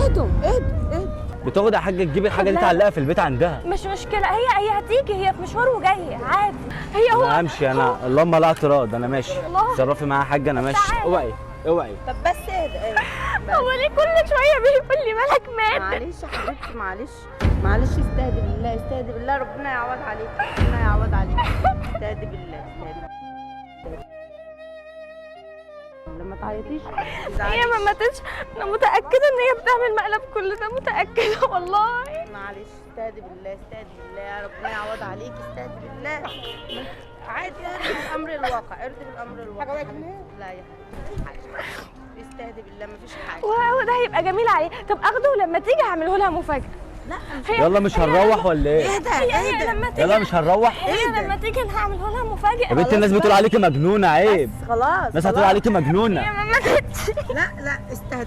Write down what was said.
اهدوا اهدوا اهدوا. بتاخد يا حاجة تجيب الحاجة دي تعلقها في البيت عندها. مش مشكلة، هي هتيجي، هي في مشوار وجاية عادي. هي هو انا همشي انا، اللهم لا اعتراض، انا ماشي. الله. اتصرفي معايا يا حاجة، انا ماشي. تعالى. اوعي اوعي. طب بس اهدى اهدى. هو ليه كل شوية بيقول لي مالك مات؟ معلش يا حبيبتي، معلش معلش، استهدي بالله استهدي بالله، ربنا يعوض عليك، ربنا يعوض عليك. استهدي بالله استهدي. لما تعيطيش. هي ما ماتتش، انا متاكدة ان هي بتعمل مقلب كل ده، متاكدة والله. معلش استهدي بالله استهدي بالله، ربنا يعوض عليك، استهدي بالله. عادي، ارضي بالامر الواقع، ارضي بالامر الواقع. لا يا حبيبتي مفيش حاجة، استهدي بالله مفيش حاجة. وهو ده هيبقى جميل عليه. طب اخده ولما تيجي هعمله لها مفاجاة. لا يلا مش هنروح ولا ايه؟ اهدى هي اهدى لما تيجي، يلا مش هنروح هي لما تيجي انا هعمله لها مفاجاة. يا بنت الناس بتقول عليكي مجنونة، عيب. بس خلاص الناس هتقول خلاص. عليكي مجنونة. هي ما ماتتش. لا لا استهدي.